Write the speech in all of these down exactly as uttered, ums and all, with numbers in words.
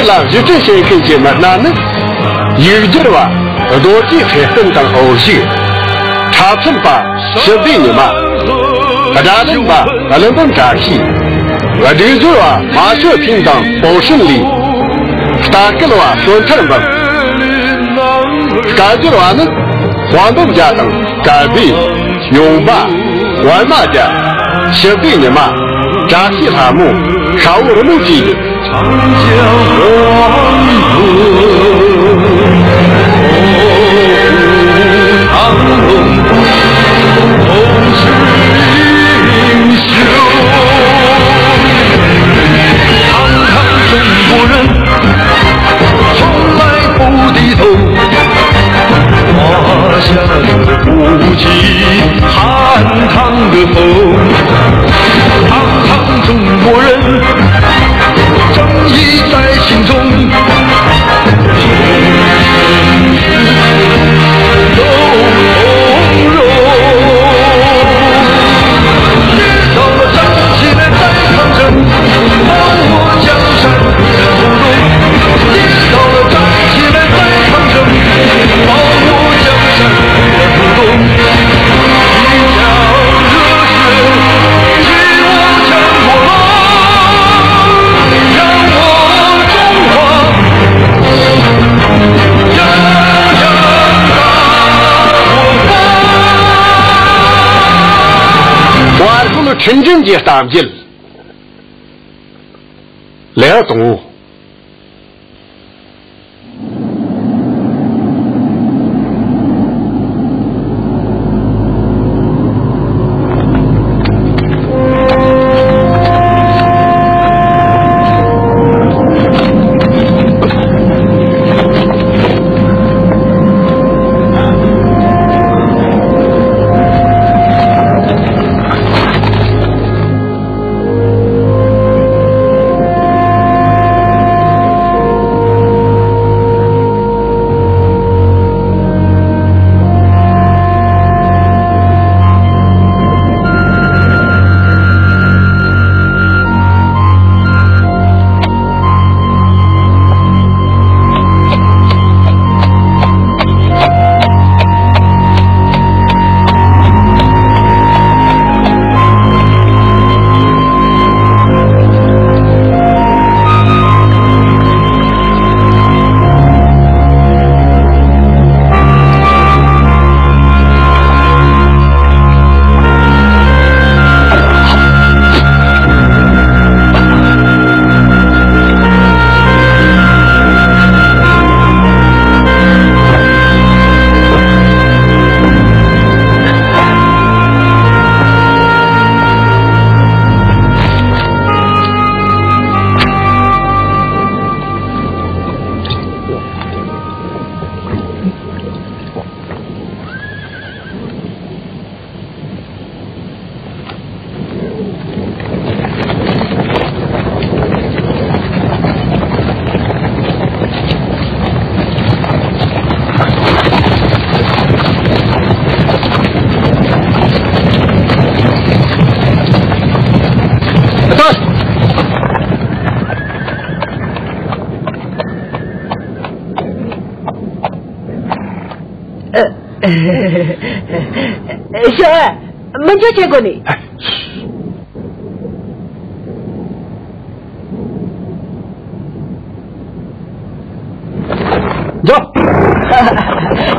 ལ་གཞི་རྩ་བྱེད་མཁན་གྱི་མི་སྣ་ནི། ཡིག་སྒྱུར་བ་རྡོ་རྗེ་ཚེ་བརྟན་དང་འོ་ཞིག། འཁྲབ་ཚན་པ་ཞི་བདེ་ཉི་མ། སྒྲ་ལེན་པ་ཀླུ་འབུམ་བཀྲ་ཤིས། སྒྲིག་སྦྱོར་བ་མ་ཆོས་ཕིང་དང་པོ་ཧྲིན་ལི། ལྟ་སྐུལ་བ་བསོད་ཐར་འབུམ། སྐད་སྒྱུར་བ་ནི་དཔལ་འབུམ་རྒྱལ་དང་སྐལ་བྷེ། ཡོང་འབའ། པད་མ་རྒྱལ། ཞི་བདེ་ཉི་མ། བཀྲ་ཤིས་ལྷ་མོ། ཤ་བོ་རི་མོ་བཅས་ཡིན། བར་སྐོར་ཁྲིན་ཀྲིན་གྱི་གཏམ་རྒྱུད། ལེའུ་དང་པོ། ཞོ། མི་འཇོག་བྱེད་དགོས་ནི། འཇོག་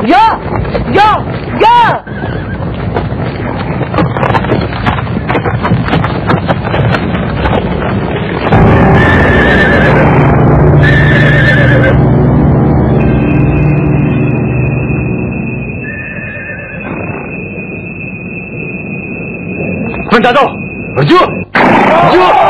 འཇོག་འཇོག་འཇོག་ཕན་ད་དོ། རྒྱུ། རྒྱུ།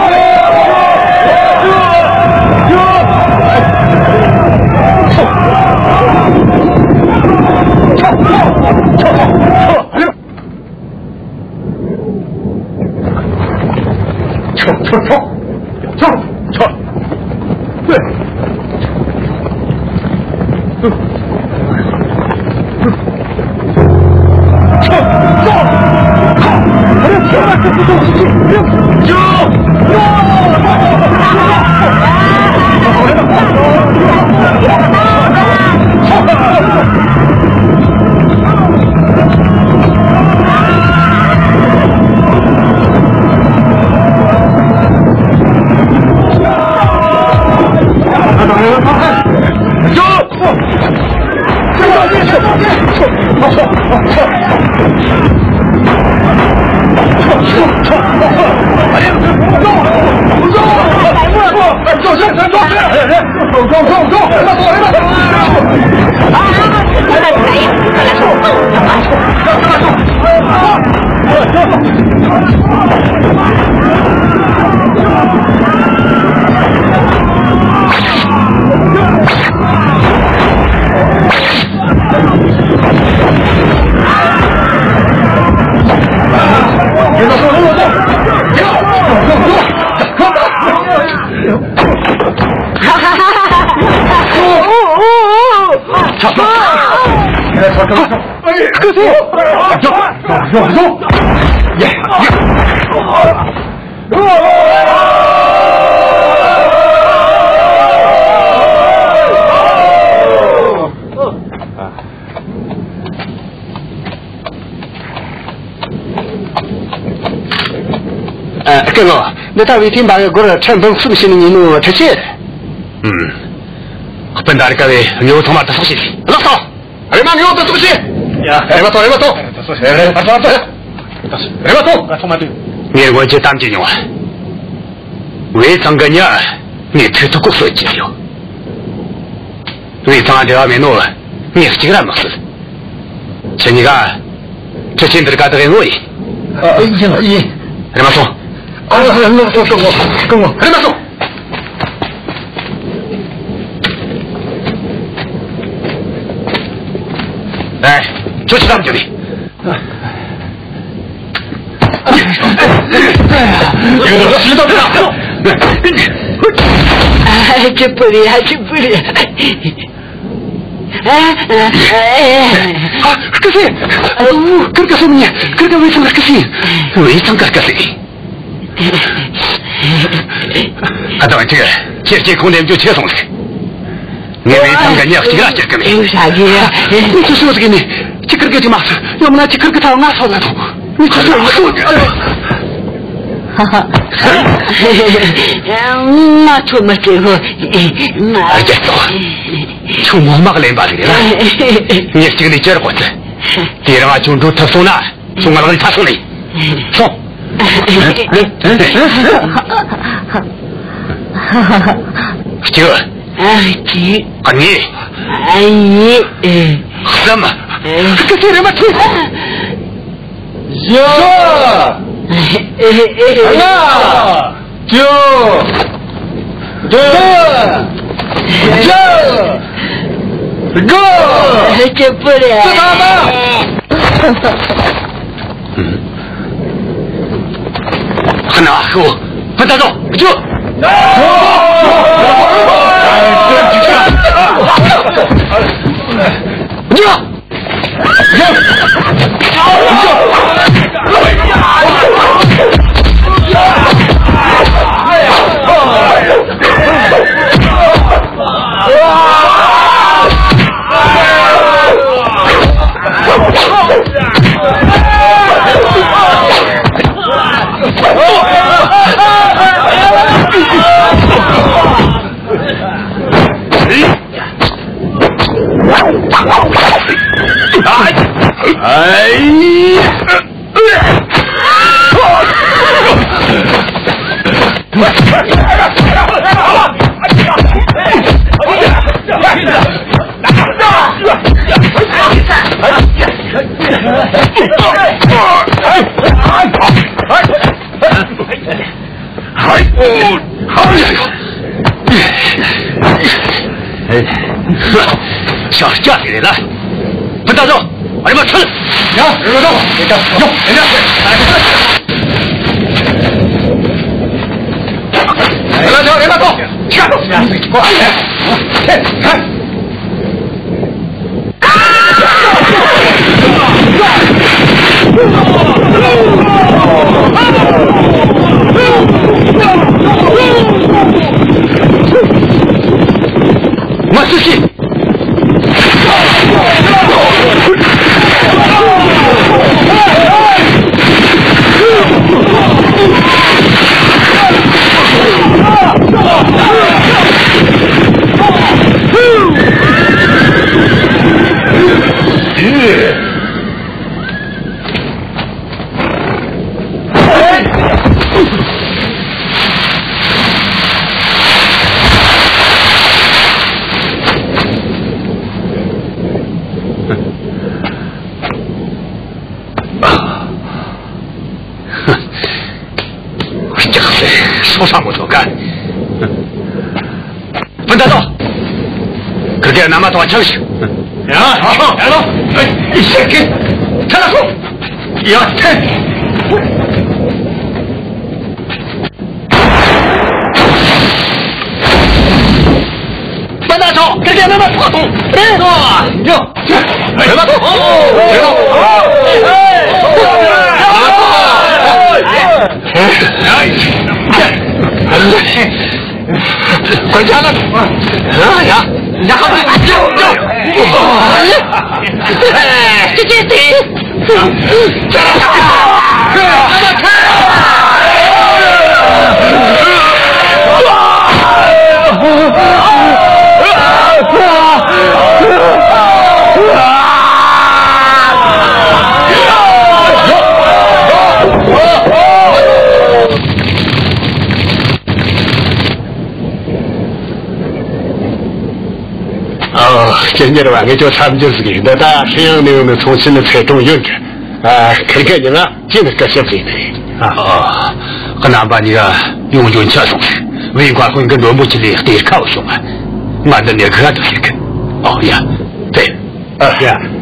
ཨ། སྐུ་ངོ། འདི་ལྟ་བུའི་ཐེངས་འབའ་གི་སྒོར་ཁྲལ་འབུམ་གསུམ་བྱིན་ནི་ཉིན་ནོ་ཁྲི་ཆེ། ཨུམ། སྤུན་ཟླ་རི་ཀ་བས་དངོས་པོ་ཚང་མ་བསྡུ་གསོག་བྱས། ལགས་སོ། རེམ་མ་དངོས་པོ་བསྡུ་གསོག་བྱས། ཡ། རེམ་མ་ཐོངས། རེམ་མ་ཐོངས། རེམ་མ་ཐོངས། རེམ་མ་ཐོངས། ང་ཚང་མ་བསྡུས། ངས་སྔོན་ཆད་གཏམ་གྱི་མྱོང་བ། ཝེ་ཚང་གི་མྱི་ངས་ཐུགས་ཐུགས་ཁོག་གསོད་ཀྱི་ཡོད། ཝེ་ཚང་འབྲེལ་བ་མེད་ནོ་ངས་གཅིག་ར་མི་གསོད། ཁྱེད་གཉིས་ཀ་ཁྲི་ཆེན་འདིར་ཀ་དག་ཡིན་ནོ་ཡིན། ཨ། ཡིན། ཡིན། རེམ་མ་སོང་། ཨ། ལགས་སོ། སྐུ་ངོ། སྐུ་ངོ། རེམ་མ་སོང་། ཨེ། ཁྱོད་ཅི་བསམ་རྒྱུ་རེད། ཨ། ཅི་པུ་རི་ཡ། ཅི་པུ་རི་ཡ། ཨ། ཨ། ཨ། སྐུ་སྲས། ཨ། ཀིར་ཀ་སོང་ནི། ཀིར་ཀ་ཝེ་ཚང་གི་སྐུ་སྲས། ཝེ་ཚང་གི་སྐུ་སྲས། ཨ། ད་ཅིག་ཁྱེད་ཀྱི་ཁོང་འདེམས་རྒྱུ་ཆེ་སོང་ཟིག། ངས་ཝེ་ཚང་གི་མྱི་གཅིག་ར་སྐྱུར་གི་མེད། ཨེ། ཧྲ་གི། ངས་ཁྱོད་ཤོད་ཟིག་ནི། ཁྱེད་ཀིར་ཀ་ཅིག་མ་ཟོས། ཡང་མིན་ན་ཁྱེད་ཀིར་ཀ་ཐལ་ང་ཟོས་ལ་ཐོངས། ངས་ཁྱོད་ཤོད་ཟིག། ཧ་ཧ། ང་ཁྱོད་མི་སྐྱུར་གོ། ང་། ཨ། རྒྱལ་ཚོགས། ཁྱོད་ངོ་མ་གླེན་པ་ཟིག་རེད་ལ། ངས་གཅིག་ནས་ཅི་ར་གོ་ཚེ། དེ་རིང་ང་ཁྱོད་འགྲོ་ཐུབ་སོང་ན། ཁྱོད་ང་ལག་ནས་ཐར་སོང་ནི། སོང་། གཅིག། ཨ། གཅིག། གཉིས། ཨ། གཉིས། གསུམ། ཨ། སྐུ་སྲས། རེམ་མ་ཐོངས། བཞི། ལྔ། བཅུ། བདུན། བརྒྱད། དགུ། ཅི་པུ་རི་ཡ། བཅུ་ཐམ་པ། ཧ་ན་ཧོ། ཧ་ད་དོ། བཅུ། བཅུ། ཤ་སྐྱ་ཟིག་རེད་ལ། སྤུན་ཟླ་ཚོ། ཨ། རེམ་མ་ཚུར། ཡ། རེམ་མ་ཚུར། ཡ། ཡ། རེམ་མ་ཚུར། རེམ་མ་ཚུར། ཤ། ཡ། ཧེ། ཧེ། ཚོགས་ས་མོ་ཚོ་ག། སྤུན་ཟླ་ཚོ། ཁིར་གེ་རྣམ་པ་ཚོ་ཆང་ཞིག་ཡ། ཡ། ལོ། ཨེ། ཤེས་ཀི། ཐ་ལ་ཤོག་ཡ། ཐེ། སྤུན་ཟླ་ཚོ། ཁིར་གེ་རྣམ་པ་ཚོ་དང་། རེད། འགྲོ། ཨ། སྤྱི་གཉེར་བ། ངས་ཁྱོད་འཚམས་འདྲི་ཟིག་ཡིན། འདི་ད་ཧྲེང་ནས་ཡོང་ནི་ཚོང་ཆེན་ནི་ཚེ་གྲོང་ཡོད་གི། ཨ། ཁིར་གེ་ཉི་མ་ཅི་ནི་སྐུ་ཞབས་ཟིག་ནི། ཨ། རྣམ་པ་གཉིས་ཀ་ཡོང་རྒྱུ་འཆི་སོང་ཟིག་ཝེ་ཁ་ཁུན་གི་མགྲོན་པོ་ཁྲིད་ལས་གཏེར་ཁ་བུད་སོང་ང་། ང་འདི་ནས་སྒུག་འདུག་ཟེར་གི། ཨོ་ཡ། དེ། ཨ། ཡ། ཡ།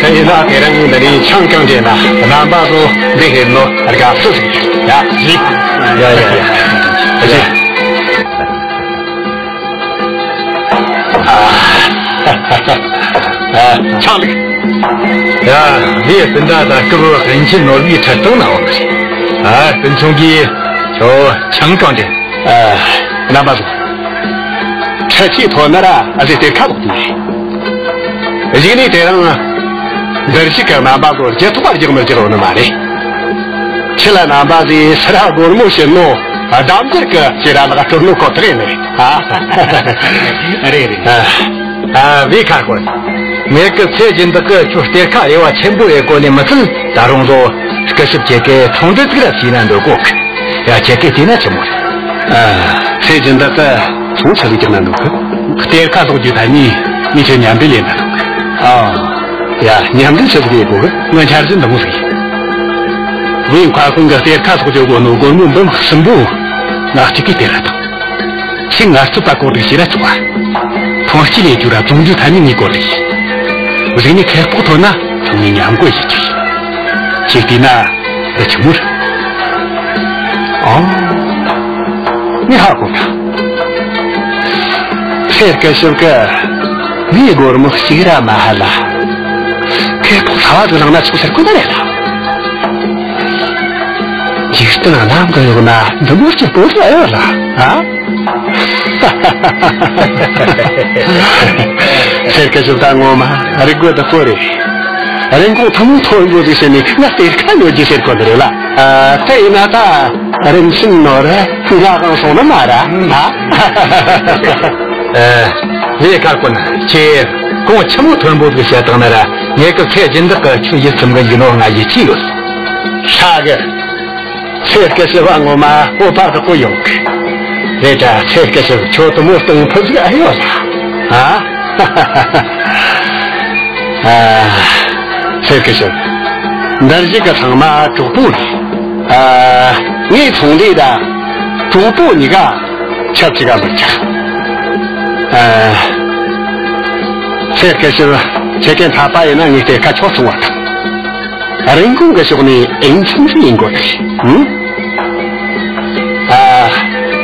དེ་ཡིན་ན་དེ་རིང་འདི་ནས་ཆང་གང་བྲིས་ན་རྣམ་པ་ཚོ་འདི་ཧེ་ནོ་དགའ་བསུ་ཟིག་ཡ། ཡ་ཡ་ཡ། ཨ། ཆང་ལེགས། ཡ། ངས་སྤུན་ཟླ་ད་སྐབས་རིན་ཆེན་ནོར་བུའི་ཁྲི་སྟེང་ན་འོང་གི་རེད། ཨ། སྤུན་ཆུང་གིས་ཁྱོད་ཆང་གང་བྲིས། ཨ། རྣམ་པ་ཚོ། འཕྲུལ་ཆས་ཐོན་ན་ར་ཨ་ཟེ་གཏེར་ཁ་ལོག་དུས་རེད། གཞུག་ནས་དེ་རིང་འདིར་བཞུགས་ཀྱི་རྣམ་པ་ཚོ་རྒྱུ་ཐོག་རྒྱག་མི་རྒྱག་ཡོད་ནི་མ་རེད། ཁྱེད་ལ་རྣམ་པ་ཚོས་སི་ར་སྒོར་མོ་བྱིན་ནོ་གདམ་འཇུག་གི་ཕྱིར་ར་ལག་སྤྲོད་ནོ་ཁོ་ཐག་ཡིན་ནི་རེད། ཨ། རེད་རེད། ཨ། ཨ། ཝེ་ཁ་ཁུན། ངེད་ཀྱི་ཚེ་སྦྱིན་བདག་གིས་ཁྱོད་གཏེར་ཁ་རེ་བ་ཆེན་པོ་ཡེ་གོ་ནས་མི་ཚད། ད་རུང་ཚོ་སྐུ་ཞབས་ཁྱེད་ཀྱིས་ཚོང་འབྲེལ་ཟིག་ར་བྱས་ན་འདོད་གོ་གི། ཡ། ཁྱེད་ཀྱིས་བལྟས་ན་ཆི་མོ་རེད། ཨ། ཚེ་སྦྱིན་བདག་གིས་ཚོང་ཆི་ཟིག་རྒྱག་ན་འདོད་གི། གཏེར་ཁ་སློག་རྒྱུ་ཐ་སྙད་ངས་ཁྱེད་མཉམ་འབྲེལ་ཡེ་ན་འདོད་གི། ཨ། ཡ། མཉམ་འབྲེལ་ཆི་ཟིག་ཡེ་དགོས་གི། ང་འཆར་གཞི་འདི་མོ་ཟིག་ཡིན། ཝེ་ཁ་ཁུན་གིས་གཏེར་ཁ་སློག་རྒྱུ་དགོས་ནོ་སྒོར་མོ་འབུམ་གསུམ་པོ་ང་གཅིག་གིས་སྟེར་ར་དང་། ཁྱེད་ངལ་རྩོལ་པ་བཀོལ་སྒྲིག་བྱས་ར་ཆོག་ག། ཐོན་སྐྱེད་ལས་རྒྱུ་ར་བཙོང་རྒྱུ་ཐ་སྙད་ངས་བཀོལ་རེ་ཡིན། གཞུག་ནས་ཁེ་སྤོགས་ཐོན་ན་ཚང་མས་མཉམ་བགོ་བྱེད་རྒྱུ་ཡིན། ཁྱེད་བལྟས་ན་འདི་ཆི་མོ་རེད། ཨོ། ངས་ཧ་གོ་ཡ། ཚེ་སྐུ་ཞབས་ཀྱིས་ངས་སྒོར་མོ་གཅིག་ར་མ་ཧ་ལ། ཁེ་སྤོགས་ཚ་བ་ཟིག་བླངས་ན་ཆོག་ཟེར་གོ་ནི་རེད་ལ། འཇིག་རྟེན་གནམ་གང་ཡོང་ན་འདི་མོ་སྐྱིད་པོ་ཟིག་ཡོད་ལ། ཨ། ཚེ་སྐུ་ཞབས་ད་ངོ་མ་རིག་རྒོད་དེ་ཁོ་རེད། རིན་གོང་ཐུན་མོང་མཐོན་པོ་ཟིག་བྱས་ནས་ང་གཏེར་ཁ་ཉོ་རྒྱུ་ཟེར་གོ་ནི་རེད་ལ། ཨ། དེ་ཡིན་ན་ད་རིན་ཆེན་ནོར་ང་གང་སོང་ནི་མ་ར། ཨ། ཨ། ཝེ་ཁ་ཁུན། ཁྱེད་གོང་ཆེན་མོ་མཐོན་པོ་ཟིག་བཤད་བཏང་ན་ར། ངེད་ཀྱི་ཚེ་སྦྱིན་བདག་གིས་ཁྱོད་ཡིད་ཚིམ་གི་འཇུག་ནོ་ང་ཡིད་ཆེས་ཡོད། ཧྲ་གི། ཚེ་སྐུ་ཞབས་པ་ངོ་མ་སྤོབས་པ་དག་པོ་ཡོད་གི། རེད་དྲ། ཚེ་སྐུ་ཞབས་ཁྱོད་དེ་མོ་གཏོང་ཕོད་ཟིག་ཨེ་ཡོད་ལ། ཨ། ཨ། ཚེ་སྐུ་ཞབས། འདིར་བཞུགས་གི་ཚང་མ་གྲོགས་པོ་རེད། ཨ། ངའི་ཚོང་འབྲེལ་ད་གྲོགས་པོ་གཉིས་ཀ་ཆབས་ཅིག་ག་མི་ཆགས། ཨ། ཚེ་སྐུ་ཞབས་ཁྱེད་ཀྱིས་འཐད་པ་ཡིན་ན་ངའི་གཏེར་ཁ་ཁྱོད་སོང་བ་དང་། རིན་གོང་གི་ཕྱོགས་ནས་ཨེ་འཚམ་ཞིག་ཡིན་དགོས་ཏེ། ཧུམ། ཨ།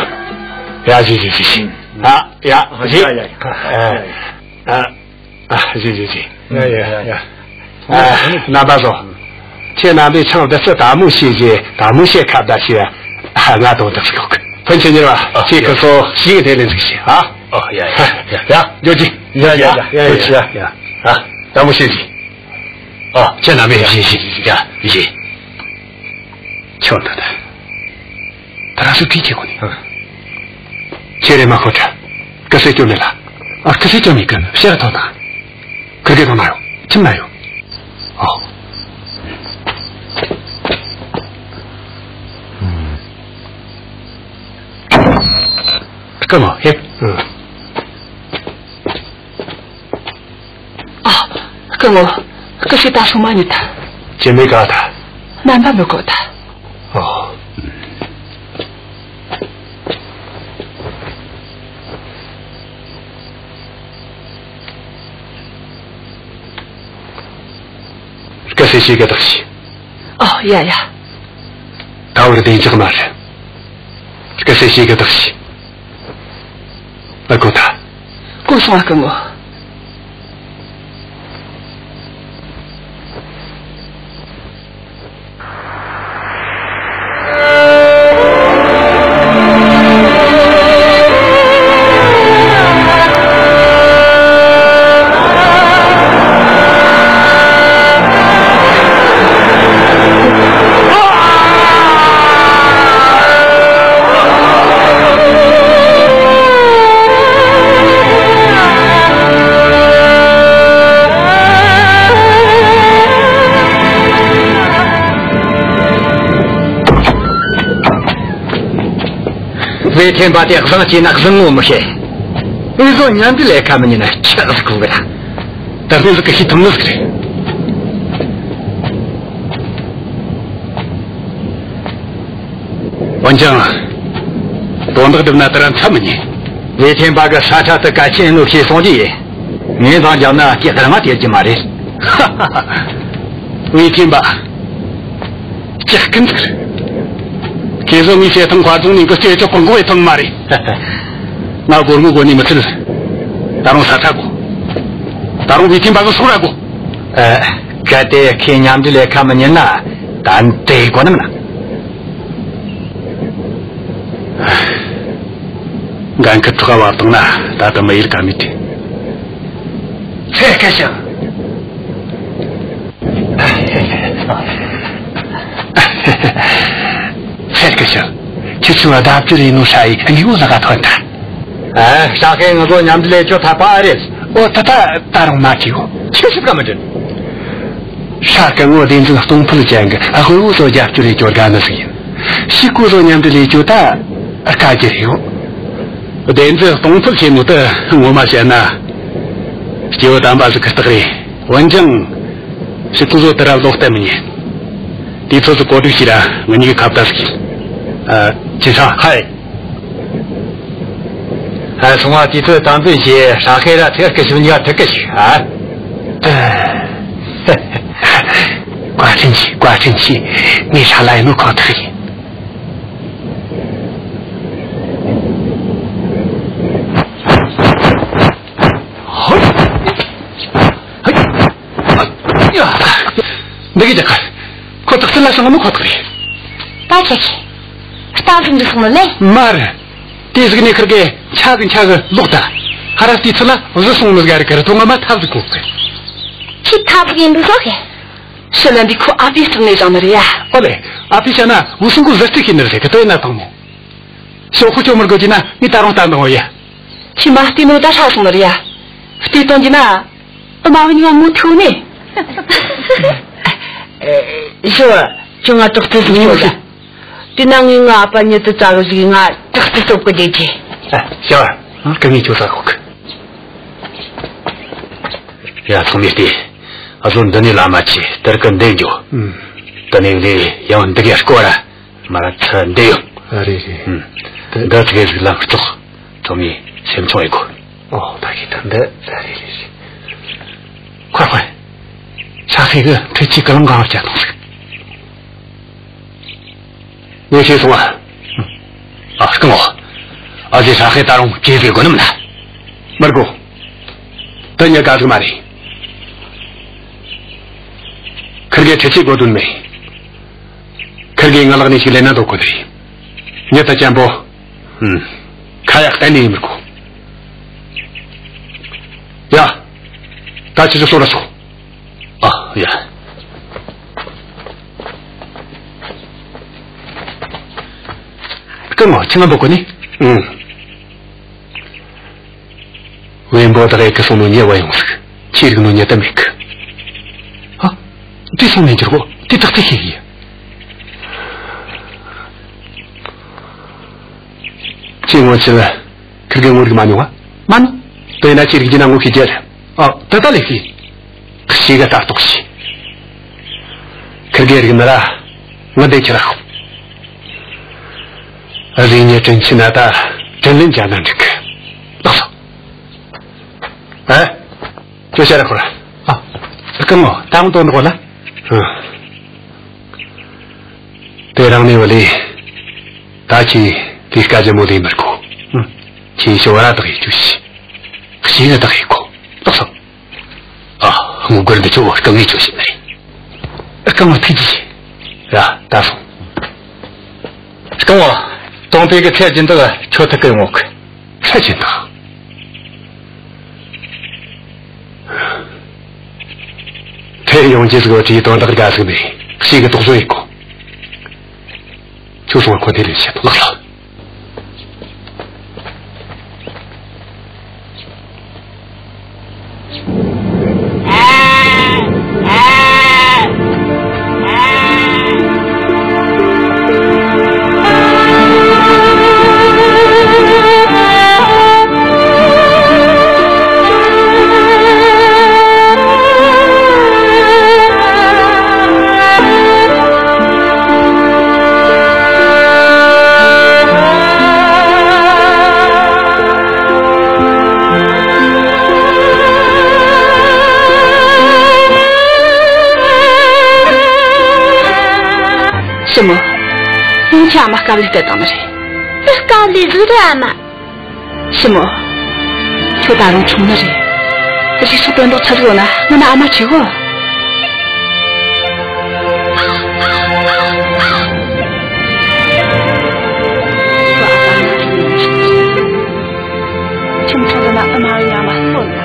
ཡ། ཡ། ཞེས་ཞེས་ཞེས་ཞེས། ཨ། ཡ། ཞེས། ཡ་ཡ། ཨ། ཨ། ཨ། ཞེས་ཞེས་ཞེས། ཡ་ཡ་ཡ། ཨ། རྣམ་པ་ཚོ། ཁྱེད་རྣམ་པས་ཆང་བདུད་རྩི་དལ་མོ་བྱས་རྗེས་དལ་མོ་བྱས་ཁ་བརྡ་བྱས། ང་དོན་དག་ཟིག་ཡོད་གི། ཕན་ཆད་ཉེར་བ། ཨ། ཁྱེད་ཡ། ཁོ་ཚོ་ཞིག་དེ་ལན་ཟིག་བྱས། ཨ། ཨ། ཡ་ཡ་ཡ། ཡ། འགྱོ་རྒྱུ། ཡ་ཡ་ཡ། ཡ་ཡ་ཡ། ཡ། ཨ། དལ་མོ་བྱས་རྗེས། ཨ། ཁྱེད་རྣམ་པས། ཡ་ཡ་ཡ། ཡ། ཁྱོད་ད་ད། ད་རང་ཚོ་གིས་ཁྱེད་ཁོ་ནི། ཨ། ཁྱེད་རེ་མ་ཁོ་ཁྲ། སྐུ་སྲས་སྐྱོན་མེད་ལ། ཨ། སྐུ་སྲས་སྐྱོན་མེད་གི། ཕྱིར་ཐོན་དང་། ཁིར་གེ་ཐོན་ན་ཡོད། ཁྱིམ་ན་ཡོད། ཨོ། སྐུ་ངོ་ཧེ། ཨ། ཨ། སྐུ་ངོ། སྐུ་སྲས་ད་སོང་མ་ཉིད་ད། ཅི་མེད་ག་ད། སྨན་པ་མི་དགོས་ད། ཨོ། སྐུ་སྲས་ཞིག་གི་བདག་ཞིག་ཨོ། ཡ་ཡ། ད་བར་བདེ་འཇགས་མ་རེད། སྐུ་སྲས་ཞིག་གི་བདག་ཞིག་ཨ། གོ་ད། གོ་སོང་ཨ། སྐུ་ངོ། བའི་ཐེམ་པ་དེ་བཟང་སྐྱེས་ན་བཟང་ངོ་མི་ཤེས། འུ་ཚོ་མཉམ་འབྲེལ་ལས་ཀ་མི་ཉན་ན་ཆག་ཟིག་གོ་གི་ར། ད་ལྟའི་ཟིག་གི་ཤི་ཐུབ་ནི་ཟིག་རེད། འོན་ཀྱང་། དོན་དག་སྒྲུབ་ན་དེ་ར་མཚམས་མི་ཉན། བའི་ཐེམ་པ་གི་ས་ཁྲ་དེ་གལ་ཆེན་ནོ་ཤེས་སོང་རྒྱུ་ཡིན། ངས་འདང་བརྒྱབ་ན་སྐྱེ་རང་ང་དེ་རྒྱུ་མ་རེད། བའི་ཐེམ་པ། ཅི་སྐད་འདུག་ཁྱེད་ཚོ་ངའི་བྱེ་ཐང་མཁར་རྫོང་ནས་འགུལ་སྐྱོད་ཆོག་གོ་དགོས་ཐང་མ་རེད། ང་སྒོར་མོ་དགོས་ནི་མི་ཚད། ད་རུང་ས་ཁྲ་དགོས། ད་རུང་བའི་ཐེམ་པ་གི་སོག་ར་དགོས། ཨ། གལ་ཏེ་ཁྱེད་མཉམ་འབྲེལ་ལས་ཀ་མི་ཉན་ན་ད་འདྲེ་དགོས་ནི་མིན་ན། འགན་ཁུར་ཐོག་བབ་བཏང་ན་ད་ལྟ་མི་ཡུལ་ཀ་མེད་དེ། ཚེ་སྐལ་ཞིང་། ཚེ་སྐལ་ཞིང་། ཁྱེད་ཚོའི་ལྡབ་ཀྱི་རེ་ནོ་ཧྲ་ཡི་དངོས་པོ་ལ་ག་ཐོན་ཐལ། ཨ། ཧྲ་ཧེ་ང་ཚོ་མཉམ་འབྲེལ་ལས་ཆོད་ཐད་པ་ཨ་རེད། ཨོ། ད་ད་ད་རུང་མ་ཁྱེའོ། ཁྱེད་ཞིབ་ག་མི་དྲན། ཧྲ་སྐལ་ངོ་བདེན་རྫུན་སྟོང་ཕུལ་ཅན་གི་དབུལ་བོ་ཚོ་རྒྱབ་སྐྱོར་ཡེ་སྐྱོར་དགའ་ནི་ཟིག་ཡིན། ཕྱི་སྐོར་ཚོ་མཉམ་འབྲེལ་ལས་ཆོད་ད་དཀའ་རྒྱུ་རེད་ཡོ། བདེན་རྫུན་སྟོང་ཕུལ་ཆེ་ནོ་དེ་ངོ་མ་བཤད་ན། སྐྱེ་བོ་དམ་པ་ཟིག་གི་རྟགས་རེད། འོན་ཀྱང་། ཕྱི་ཁོང་ཚོ་དེ་ར་བློ་གཏད་མི་ཉན། དུས་ཚོད་ཟིག་གོ་སྒྲིག་བྱོས་ར་ང་གཉིས་ཀྱི་ཁ་བརྡ་ཟིག་བྱོས། ཨ། ཅི་ཧྲ། ཧའི། ཨ། སོང་བ་དུས་ཚོད་དམ་འཛིན་བྱོས། ཧྲ་ཧེ་ར་ཚེ་སྐལ་ཞིང་གཉིས་ཀ་ཐུག་གི་ཞིག་ཨ། བཀའ་དྲིན་ཆེ། བཀའ་དྲིན་ཆེ། ངས་ཧྲ་ལ་ཡིན་ནོ་ཁོ་ཐག་ཡིན། འདི་གི་རྒྱག་ག་ཁོ་ཐག་ཚུལ་ལ་སོང་ནོ་ཁོ་ཐག་རེད། ད་ཁྱེད་ཀྱིས་རྟ་ཟིག་འདྲི་སོང་ནོ་ལེ། མ་རེད། དེ་ཟིག་ནས་ཁིར་གེ་ཆ་གི་ཆ་གི་ལོག་ད། ཧ་ར་དེ་ཚུལ་ལ་བཟི་སོང་ནི་ཟིག་རེད་གི་རེད། ཐོག་ང་མ་ཐབས་ཟིག་གོ་གི། ཁྱི་ཐབས་ཟིག་ཡིན་འདུག་ཟོ་གི། ཕྱི་ལན་འདི་ཁོ་ཨ་ཕའི་སྟེང་ནས་བཞག་ནི་རེད་ཡ། ཨོ་ལེ། ཨ་ཕའི་ཤ་ན་བུ་སུན་གོ་ཟི་སྟེ་ཁྱི་ནི་རེད་གི། དོ་ཡིན་ན་དང་མོ། ཞོག་ཁོ་ཅོ་མར་གོ་གྱི་ན་ངས་ད་རུང་ལྟ་འདང་བ་ཡ། ཁྱི་མ་བལྟས་ནོ་ད་ཧྲ་སོང་ནི་རེད་ཡ། བལྟས་གཏོང་གྱི་ན། ཨ་མ་བུ་གཉིས་ཀ་མུ་མཐུད་ནས། ཞོ། ཁྱོད་ང་དྲག་རྩལ་ཟིག་ཡོད་ལ། དེ་ན་ངས་ང་ཨ་ཕ་མྱི་དུ་བཙལ་གི་ཟིག་ང་དྲག་རྩལ་སྟོབས་གི་བསྡད་ཀྱི། ཞོ། ཨ། ཀ་ངས་ཁྱོད་ས་ཁོག་གི། ཡ། ཚང་མས་བལྟས། ཨ་ཟོ་འདི་ནས་ལ་མ་ཆེ་དེར་གི་འདེད་འགྱོ། ཨུམ། དེ་ནས་ལས་ཡང་འདི་གའི་སྐོར་ར་མ་ར་ཚ་འདི་ཡོད། ཨ་རེད་རེད། ཨུམ། དེ་འདི་ཚོ་གི་རིགས་ལ་ཧུར་ཐག་ཚང་མས་སེམས་ཆུང་ཡེད་དགོས། ཨོ་ད་གི་ད་འདི་ཨ་རེད་རེད་རེད། ཁོ་ཁོ། ཆ་ཤས་གི་འཕྲུལ་ཆས་གི་ལམ་གང་བརྒྱབ་བཏང་ཟིག་ངས་ཤེས་སོང་ཨ། ཨ་སྐུ་ངོ། ཨ་ཟེ་ཧྲ་ཧེ་ད་རུང་ཇེ་ཟེར་དགོས་ནམ་ན། མི་དགོས། དེ་ཉེ་ག་ཟིག་མ་རེད། ཁིར་གེ་ཁྲི་ཆེ་དགོས་དོན་མེད། ཁིར་གེ་ང་ལག་ནས་ཞིག་ལེན་ན་འདོད་གོ་དེ་རེད། ཉེ་ད་ཅན་པོ། ཨུམ། ཁ་ཡག་གཏན་ནས་ཡིན་མི་དགོས། ཡ། ད་ཁྱེད་ཚོ་སོང་ར་སོང་། ཨ་ཡ། སྐུ་ངོ་ཁྱི་ང་འབོད་གོ་ནི། ཨུང་། བེམ་པོ་དག་གི་སོང་ནོ་ཉེ་བ་ཡོང་ཟིག་ཁྱེད་རིག་ནོ་ཉེ་ད་མེད་གི། ཨ། དེ་སོང་ནས་འགྱུར་གོ་དེ་དག་ཚེ་ཤེས་གི། ཁྱེད་ངོ་ཆེ་བ། ཁིར་གེ་ངོ་རིག་མ་མྱོང་བ། མ་མྱོང་། དེ་ན་ཁྱེད་རིག་རྒྱུ་ན་ངོ་ཤེས་རྒྱུ་རེད། ཨ་ད་ད་ལས་ཤེས། ཤེས་གི་ལྟ་རྟོག་ཤེས། ཁིར་གེ་རིག་ན་ར། ང་འདི་ཁྱེད་ར་ཤོག་རིག་ཉེ་དྲིན་ཆེ་ན་ད་དྲིན་ལན་འཇལ་ན་འགྲིག་གི། ལགས་སོ། ཨ། ཁྱོད་ཤ་ར་ཁོ་ར། ཨ། སྐུ་ངོ་ད་ངོ་དོན་དགོ་ལ། ཨ། དེ་རང་ནས་བ་ལས། ད་ཁྱེད་དེ་སྐད་ཆ་མོ་ལས་མི་དགོས། ཨུ། ཁྱེད་ཤོ་བ་ར་བདག་ཡིད་ཆོས་ཤིག་ཤེས་ནི་བདག་ཡིད་གོ་ལགས་སོ། ཨ། ངོ་རྒོལ་འདི་ཆོ་སྐུ་ངོས་ཆོ་ཤེས་ནི་རེད། སྐུ་ངོ་ཐུགས་རྗེ་ཆེ། ར་ད་སོང་། སྐུ་ངོ། དོང་པའི་གི་ཚེ་རྒྱུན་དུ་ཆོ་ཐུག་གི་ངོ་གི། ཚེ་རྒྱུན་དུ། ཐེ་ཡོང་རྒྱུ་ཟིག་བྲིས་དོན་དག་དགའ་ཟིག་མེད། ཞིག་གི་དོགས་བཟོ་ཡེད་གོ་ཁྱོད་སོང་ཁོ་དེ་ལས་བཤད་དོ་ལགས་ལགས། ཞི་མོ། ཡང་ཁྱེད་ཨ་མ་དཀའ་ལས་གཏད་བཏང་ནི་རེད། དེ་དཀའ་ལས་ཟིག་རེད་ཨ་མ། ཞི་མོ། ཁྱོད་ད་རུང་ཆུང་ནི་རེད། རིགས་སུ་དོན་དག་ཆི་ཟིག་ཡོད་ན་ང་ན་ཨ་མ་ཁྲིད་གོ་ཁྱོད་ཨ་ཕ་ང་ཁྲིད་ནས་ཁྱིམ་ཚང་ལ་ན་ཨ་མ་ཡ་མ་སོན་ན།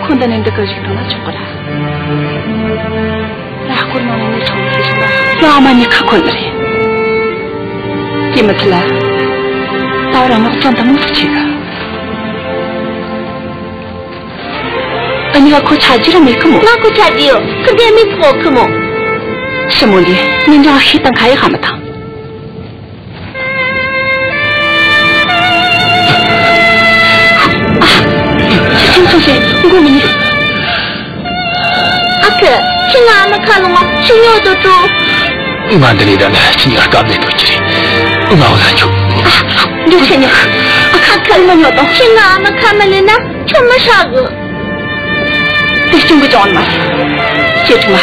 ཁོ་འདི་ནས་འདི་ག་བཞུགས་དང་ན་ཆོག་གི་ར། ལ་སྐོར་ནང་ནས་ནི་ཆུང་ཤེས་ཤིང་ལ་ཡང་ཨ་མ་ཉི་ཁ་ཁོན་ནི་རེད། དེ་མི་ཚེ་ལ་ད་བར་ངག་ཅན་དང་མི་ཚོགས་ཆེ་གི། ཨ་ནི་ང་ཁོ་ཆ་རྒྱུ་ར་མེད་གི་མོ། ང་ཁོ་ཆ་རྒྱུ་ཡོད་གི་དེ་མི་ཚོགས་གི་མོ། ཞི་མོ་ལི་ནི་འདྲ་ཤེས་དང་ཁ་ཡི་ཧ་མི་ཐང་། ཨ། ཁྱེད་ཚོ་ཞེས་མགོ་མི་ཉེ། ཨ་ཁུ། ཁྱེད་ང་ཨ་མ་ཁ་ལོང་ང་ཤི་ཉོ་དོ་ཏོ། ང་འདི་ནས་ད་ནི་ཁྱེད་ཉག་སྐབས་ནས་ཐོན་གྱི་རེད། ང་འོ་ལ་འཇུག་ཨ། འཇུག་ཁྱེད་ཉག་ཨ་ཁ་ཁ་ལོང་ཉོ་དོ། ཁྱེད་ང་ཨ་མ་ཁ་མ་ལེན་ན་ཁྱོད་མི་ཧྲ་གི། དེ་སྐྱོན་གི་ཅང་མ། ཁྱེད་ཆུང་མ།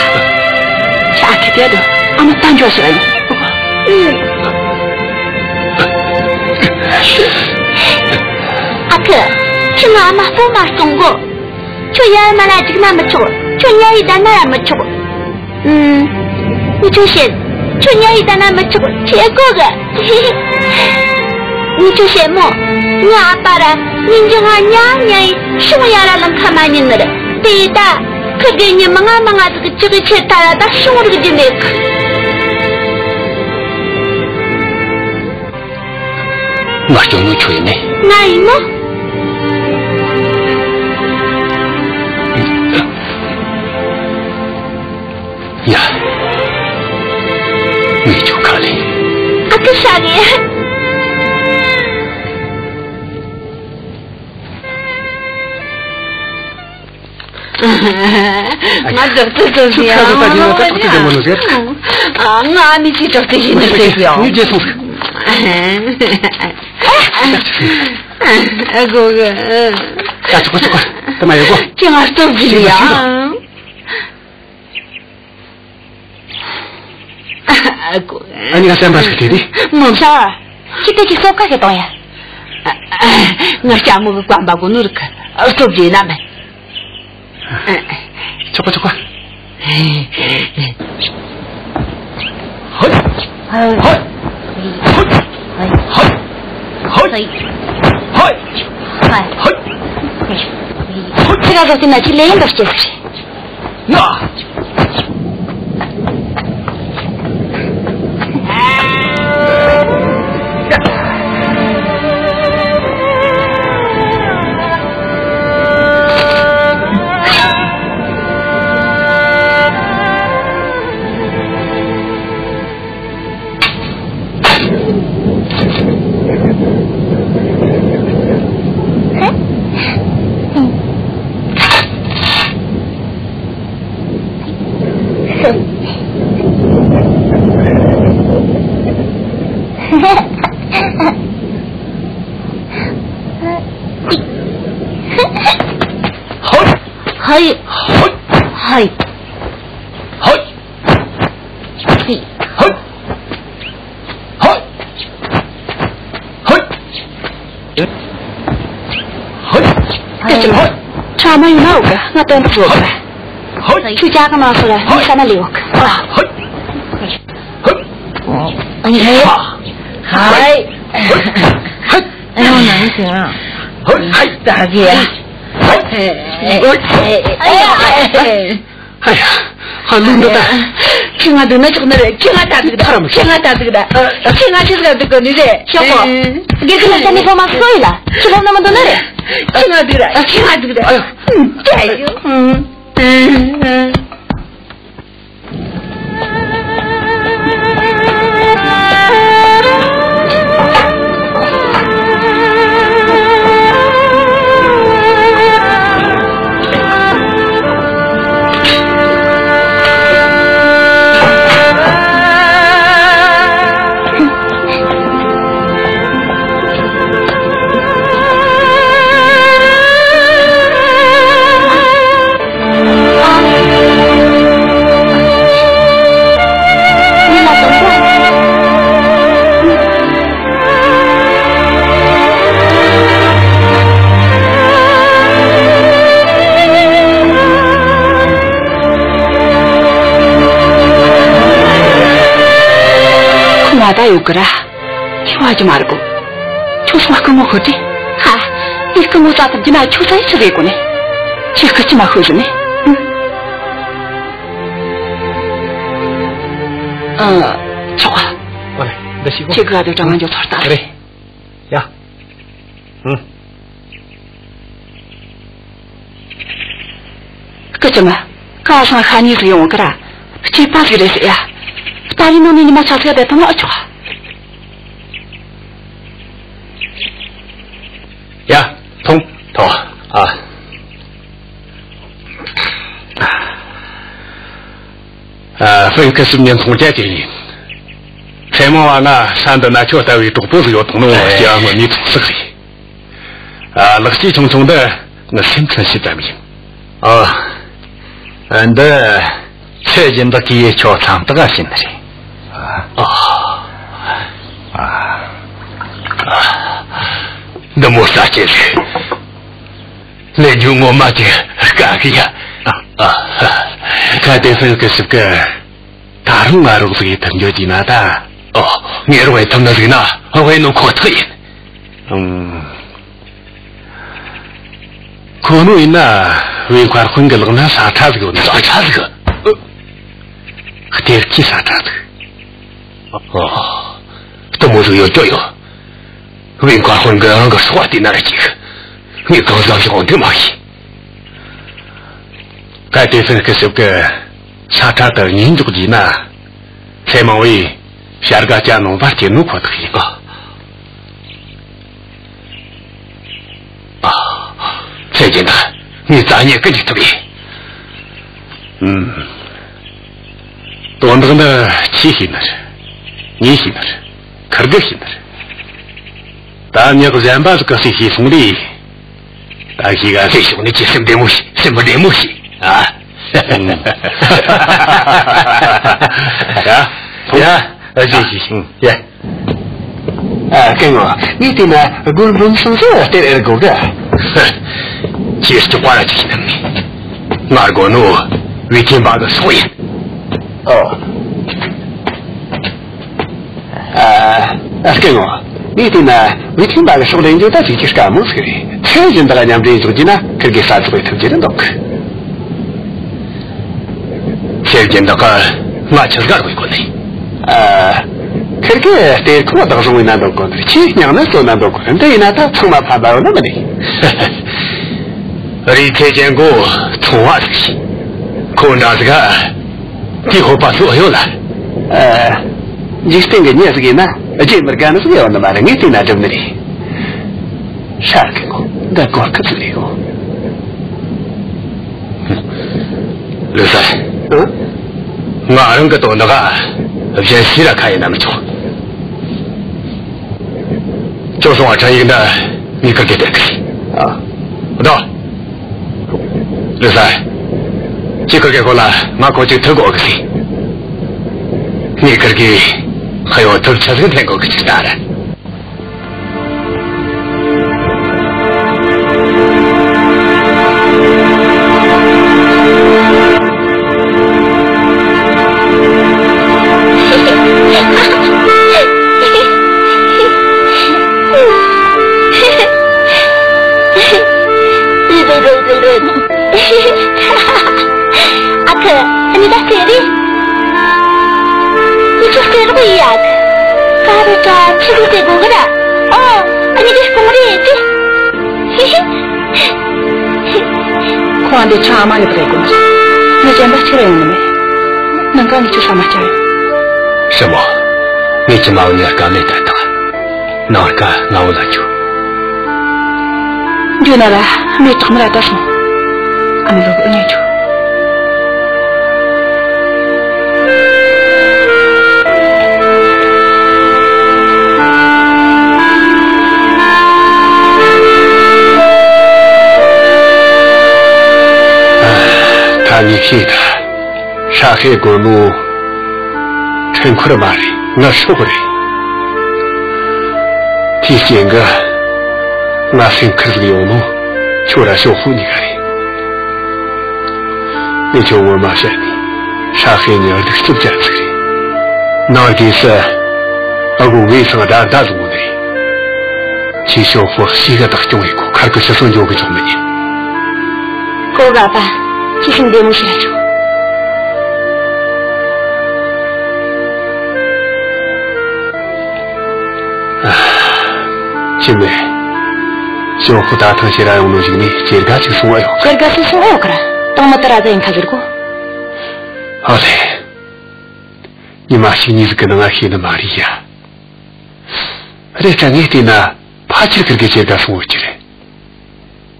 ཁྱེད་ཨ་ཁུ་དེ་དུ་ཨ་མ་ད་འཇོག་ཤི་ར་ཡིན། ཨ་ཁུ། ཁྱེད་ང་ཨ་མ་སྤོ་མ་གཏོང་གོ་ཁྱོད་ཡ་མ་ལ་འཇིགས་ན་མི་ཆོག་ཁྱོད་ཉལ་ཡི་ད་ན་ཡ་མི་ཆོག་ཨུམ། ངས་ཁྱོད་བཤད། ཁྱོད་ཉལ་ཡི་ད་ན་མི་ཆོག་ཁྱེད་གོ་གི། ངས་ཁྱོད་བཤད་མོ། ངའི་ཨ་ཕ་ར་ཉིན་རྒྱུན་ང་ཉལ་ཉལ་ཡི་ཤོང་ཡ་ར་ལང་ཁ་མ་ཉན་ནི་རེད། དེ་ཡི་ད་ཁི་དགེ་ཉི་མ་ང་མ་ང་ཟིག་ཅི་གི་ཆེ་ད་ར་ད་ཤོང་རིག་རྒྱུ་མེད་གི། ང་སྐྱོ་ནོ་ཁྱོད་ཡིན་ནི། ང་ཡིན་ནོ། ཡ། ངས་ཁྱོད་ཁ་ལས། ཨ་ཁུ་ཧྲ་གི། ང་སྒྲོག་ཙེ་སྟོན་ཟེར། ཁྱོད་ཁ་ཟས་ལྟ་བྱས་ན་ད་ཁོ་ཚོ་ཡོང་གི་མི་འདུག་ཟེར། ཨ། ང་ཨ་མས་ཅིག་སྒྲོག་ཙེ་བྱས་ནས་སྟོན་ཟེར། ངས་བརྗེད་སོང་ཟིག། ཨ་གོ་གི། ད་ཆོག་གི་ཆོག་གི། ད་མ་ཡོང་གོ། ཁྱོས་ང་སྟོབས་ཀྱིས་ཡ། ཨ་གོ། ཨ་ནི་ང་བསམ་པ་ཞིག་དེ་དེ། མོ་ས། ཁྱི་དེ་ཁྱི་སོ་ཁ་ཁེ་དང་ཡ། ང་ལྕམ་མོ་གི་བཀའ་འབབ་གོ་ནོ་རིག་གི། སྟོབས་ཀྱིས་ན་མེད། ཆོག་གི་ཆོག་གི། ཧོད། ཧོད། ཧོད། ཧོད། ཧོད། ཁྱེད་རང་ཚོ་དེ་ན་ཅི་ལས་ཡིན་འདུག་ཅེས་ཟེར། ཡ། ཧོད། ཧོད། ཧོད། ཧོད། ཧོད། ཧོད། ཧོད། ཧོད། ཧོད། ཁྲ་མ་ཡིན་ན་འོག་གི། ང་དོན་དུ་འོག་གི། ཧོད། ཁྱོད་ཅག་གི་མ་ཤོར་ར། ངས་ས་ན་ལས་འོག་གི། ཧོད། ཧོད། ཨ་ནི། ཧའི། ཧོད། ཧོད། ཨ་ཡོང་ན་ཡིན་ཟིན་ཨ། ཧོད། ཧོད། ད་གི་ཡ། ཧོད། ཧོད། ཨ་ཡ། ཨ་ཡ། ཧ་ལུང་འདི་ད། ཁྱེད་ང་འདུག་ན་ཆོག་ནི་རེད། ཁྱེད་ང་ད་འདུག་ད། ཁྱེད་ང་ད་འདུག་ད། ཁྱེད་ང་ཆི་ཟིག་འདུག་གོ་ནི་རེད། ཤོག་གོ། དགེ་རྒན་ལ་ས་ནས་སློབ་མ་སོ་ཡི་ལ། ཁྱེད་སློབ་ན་མི་འདུག་ནི་རེད། ཁྱེད་ང་འདུག་ད། ཁྱེད་ང་འདུག་ད། ཨ་ཡོ། ཨ་ཡོ། ཁོ་ང་ད་ཡོད་གི་ར། ཁྱོད་ཨ་ཅི་མ་རེད་གོ། ཁྱོད་སོང་སྐུ་ངོ་ཤོད་དེ། ཧ། དེ་སྐུ་ངོ་ཙ་ཐུབ་རྒྱུ་ན་ཁྱོད་ས་ཡི་ཚུ་རེད་གོ་ནི། ཁྱེད་སྐུ་ཅི་མ་ཤོད་ཟིན་ནི། ཨ། ཆོག་ག། ཨོ་རེད། འདི་ཞིག་གོ། ཁྱེད་ག་དེ་གྲང་ངན་ཇོ་ཚོར་ལྟ་རེད། ཡ། ཧུམ། སྐུ་ཅི་མ། ཀ་སང་ཤ་ཉེ་ཟིག་ཡོང་གི་ར། སྐྱེས་པ་ཟིག་རེད་ཟེར་ཡ། ད་རེས་ནང་ནས་ཉི་མ་ཆ་ཚིག་བསྡད་ཐུབ་ན་ཨ་ཆོག། ཡ། ཐོངས། ཐོངས། ཨ། ཨ། ཧྥེང་ཁི་སིམ་ཉིན་ཚོང་རྒྱག་གི་ཡིན། ཚེ་མང་བ་ང་ས་འདི་ན་ཁྱོད་ལྟ་བུའི་གྲོགས་པོ་ཟིག་ཡོད་དང་ནོ། ཨེ། སྐྱེ་བ་སྔོན་མའི་ཚོགས་ཟིག་རེད། ཨ། ལེགས་སྐྱེས་ཆུང་ཆུང་འདི་ངི་སེམས་ཚིམ་བྱེད་ཙམ་ཡིན། ཨ། འདི་ཚེ་སྦྱིན་བདག་གིས་ཁྱོད་མཚམས་བཏགས་བྱིན་རེད། ཨ། ཨ། འདི་མོ་ས་སྐྱེ་ཟིག། ལས་རྒྱུ་ངོ་མ་ཅིག་དཀའ་གི་ཡ། ཨ། ཨ། གལ་ཏེ་ཧྥེང་ཁི་སིབ་གི་ད་རུང་ང་རོགས་ཟིག་ཡེད་ཐུབ་འགྱོ་གྱིས་ན་ད། ཨོ། ངས་རོགས་ཡེད་ཐུབ་ནི་ཟིག་ན་ཧོན་ནོ་ཁོ་ཐག་ཡིན། ཨང་། ཁོ་ནོ་ཡིན་ན་ཝེ་མཁར་ཧོན་གི་ལག་ན་ས་ཁྲ་ཟིག་ཡོད་ནི། ས་ཁྲ་ཟིག། ཨ། གཏེར་ཁའི་ས་ཁྲ་ཟིག། ཨོ། གཏུམ་མོ་ཟིག་ཡོད་རྒྱུ་ཡོད། ཝེ་མཁར་ཧོན་གི་རང་གི་སྲོག་བལྟས་ན་ར་ཅིག། ངས་གང་ཟག་ཞིག་འོང་དུས་མ་ཤེས། གལ་ཏེ་ཧྥེང་ཁི་སིབ་གི་ས་ཁྲ་དེ་ངས་འཇོག་རྒྱུ་ན། ཚེ་མང་བོའི་བྱ་དགའ་སྐྱ་ནང་བར་སྐྱེལ་ནོ་ཁོ་ཐག་ཡིན། ཨ། ཨ། ཚེ་སྦྱིན་བདག། ངས་རྩ་ཉེ་གི་འཇུག་ཐུབ་ཡིན། ཨུམ། དོན་དག་འདི་ཁྱོས་ཤེས་ནི་རེད། ངས་ཤེས་ནི་རེད། ཁིར་གིས་ཤེས་ནི་རེད། ད་མྱི་གཞན་པ་ཟིག་གིས་ཤེས་ཤེས་སོང་དུས། ད་ཁྱོས་ག་ཁྱོས་ཕྱོགས་ནས་ཅིག་སེམས་བདེ་མོ་བྱོས། སེམས་བདེ་མོ་བྱོས། ཨ། ཡ། ཡ། ཨ། ཅིག་ཅིག་ཡ། ཨ། སྐུ་ངོ། ངས་བལྟས་ན་སྒོར་འབུམ་གསུམ་ཙམ་སྟེར་ཨེ་དགོས་གི། ཁྱོས་སྐྱོ་པ་ར་ཅིག་ཡིན་ནམ་ནི། ང་དགོས་ནོ་ཝེ་ཐེན་པ་གི་སྲོག་ཡིན། ཨོ། ཨ། སྐུ་ངོ། ངས་བལྟས་ན་ཝེ་ཐེན་པ་གི་སྲོག་ལེན་རྒྱུ་ད་ཅིག་ཅིག་དཀའ་མོ་ཟིག་རེད། ཚེ་བཞིན་དུ་མཉམ་འབྲེལ་འཇོག་རྒྱུ་ན་ཁིར་གེ་ས་ཚོགས་ཐུབ་རྒྱུ་རེད་འདུག། ཁྱེད་ཀྱིས་འདི་ག་ང་ཆི་ཟིག་ག་རོགས་ཡེད་གོ་ནི། ཨ། ཁིར་གེ་གཏེར་ཁུང་བདག་བཟུང་ཡེད་ན་འདོད་གོ་ནི། ཁྱོས་སྙིང་ནས་གསོ་ན་འདོད་གོ་ནི། འདི་ཡིན་ན་ད་ཚང་མ་ཕན་པ་ཡོད་ནི་མིན་ནི། རི་ཁྲོད་ཅན་གོ་ཚོང་བ་ཟིག་ཁོ་འདྲ་ཟིག་ག་དེའི་སྤོབས་པ་ཚོ་ཡོད་ལ། ཨ། འཇིག་རྟེན་གི་མྱི་ཟིག་ཡིན་ན་བརྗེད་མི་དགའ་ནི་ཟིག་ཡོད་ནི་མ་རེད། ངས་བལྟས་ན་སྒྲུབ་ནི་རེད། ཧྲ་གི་གོ། འདི་གོ་སྐབས་ཟིག་རེད་གོ། ལུགས་སྲས། ཨ། ང་རང་གི་དོན་དག་གཞན་ཞིག་ར་ཁ་ཡེད་ན་མི་ཆོག། ཁྱོད་སོང་བ་འཕྲིན་ཡིག་འདི་ངས་ཁིར་གེ་སྟེར་གི། ཨ། ལྡོག། ལུགས་སྲས། ཁྱོས་ཁིར་གེ་ཁོ་ལ་ང་ཁོ་ཅིག་ཐུག་དགོས་གི་ཟེར། ངས་ཁིར་གེ་ཁ་ཡོད་ཐུབ་ཆ་ཟིག་འཐེན་དགོས་གི་ཅིག་ལྟ་ར། ཨ་ཁུ། ཨ་ནི་ད་སྟེར་རེ། ངས་ཁྱོད་སྟེར་རོགས་ཡེད་ཡ། ག་རེ་ད་ཁྱོས་ཁྱོད་སྟེར་དགོས་གི་ར། ཨོ། ཨ་ནི་དེ་སྤུངས་རེ་ཅི། ཁོ་འདི་ཆ་ཨ་མ་གི་དེ་རེད་གོ། ངས་གཞན་པ་གཅིག་ར་ཡོང་ནི་མེད། ནངས་ཀ་ངས་ཁྱོད་ཟ་མ་བཅའ་ཡོང་། ཧྲི་མོ། ངས་ཁྱིམ་མ་བུད་ནས་དཀའ་ལས་ད་བཏང་། ནངས་ཀ་ང་བུད་ལ་འགྱོ། འགྱོ་ན་ར་མེ་དྲག་མི་ར་ད་སོང་། ཨ་མ་ལོ་གི་འུ་གཉིས་འགྱོ། ད་ངས་ཤེས་ད། ཧྲ་ཧེ་དགོས་ནོ་འཕྲུལ་འཁོར་མ་རེད། ངའི་སྲོག་རེད། དེའི་རྐྱེན་གྱིས་ང་སེམས་ཁུར་ཟིག་ཡོང་ནོ་ཁྱོད་ར་ཞོ་ཧྥུ་གཉིས་ཀ་རེད། ངས་ཁྱོད་ངོ་མ་བཤད་ནས་ཧྲ་ཧེ་གཉིས་གདུག་རྩུབ་ཅན་ཟིག་རེད། ནངས་རྗེས་སུ་ཨ་ཁུ་ངའི་སང་དགྲ་ཟླ་བཟུང་ནི་རེད། ཁྱོས་ཞོ་ཧྥུ་ཞེ་གི་བདག་སྐྱོང་ཡེད་གོ། ཁར་གི་ཕྱི་སོ་འགྱོ་གི་འཇུག་མི་ཉན། གོ་ག་པ། ཁྱོས་སེམས་བདེ་མོ་བྱོས་ར་ཆོག། ཨ། ཅི་མེད། ཞོ་ཧྥུ་ད་ཐེངས་ཕྱིར་ར་ཡོང་ནོ་གཞུག་ནས་སྐྱེར་ག་ཅིག་སོང་ཨེ་ཡོད། སྐྱེར་ག་ཅིག་སོང་ཨེ་ཡོད་གི་ར། དང་མི་དེ་ར་ཟ་ཡིན་ཁ་ཟེར་གོ། ཨ་ལེ། ཉི་མ་གཅིག་གཉིས་ཟིག་གི་ནང་ང་ཤེས་ནི་མ་རེད་ཡ། རེད་ད་ངས་བལྟས་ན་ཕལ་ཆེར་ཁིར་གེ་སྐྱེར་ག་སོང་ཡོད་རྒྱུ་རེད།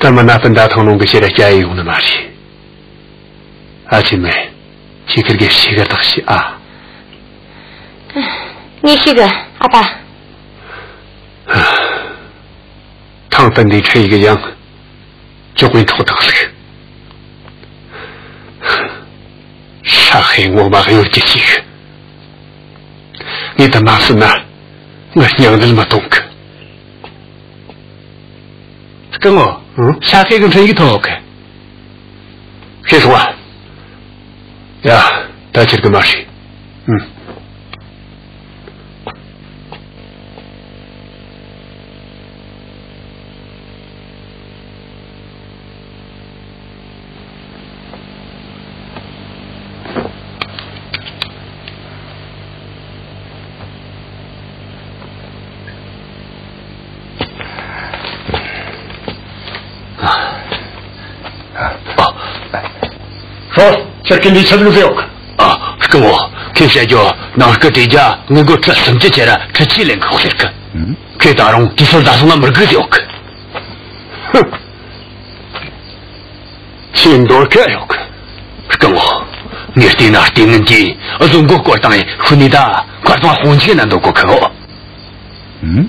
ད་མིན་ན་སྤུན་ཟླ་ཐང་ལུང་གི་ཕྱིར་ར་སྐྱེལ་ཡེ་ཡོང་ནི་མ་རེད། ཨ་ཅེ་མེ། ཁྱོས་ཁིར་གེ་ཞེ་གི་བདག་བྱོས་ཨ། ངས་ཤེས་གི་ཨ་ཕ། ཐང་སྤུན་ཟླའི་འཕྲིན་ཡིག་ཡང་ཅོག་གོས་འཕྲོག་བཏང་ཟིག། ཧྲ་ཧེ་ངོ་མ་གཡོ་སྒྱུ་ཅིག། ངས་དེ་མ་བསུབས་ན་ངའི་སྙིང་རུས་མི་ཐོངས་གི། སྐུ་ངོ། ཨང་། ཧྲ་ཧེ་གི་འཕྲིན་ཡིག་ཐོན་ཡོད་གི། ཤེས་སོང་ང་། ཡ། ད་ཁྱེར་གི་མ་ཤེས། ཨང་། ཧྲོ། ཁྱེད་ཀྱིས་འདི་ཆི་ཟིག་ཟེར་ཡོད། ཨ། སྐུ་ངོ། ཁྱེད་བཤད་རྒྱུ་ནངས་ཀ་དེ་རྒྱ་ངའི་མགོ་ཁྲི་སུམ་ཅུ་ཁྱེར་ར་ཁྲི་ཆིས་ལེན་གི་ཟེར་གི། ཁྱེད་ད་རུང་དུས་ཚོད་ད་སོང་ང་མི་དགོས་ཟེར་ཡོད་གི། ཧུ། ཁྱེད་འདོད་གི་ཡོད་གི། སྐུ་ངོ། ངས་བལྟས་ན་ལྟས་ངན་གྱིས་བཟོ་མགོ་སྐོར་བཏང་ཡི་ཤུལ་ནས་ད་མཁར་དང་དཔུང་ཆེན་ན་འདུག་གོ་ཁི་གོ། ཨུམ།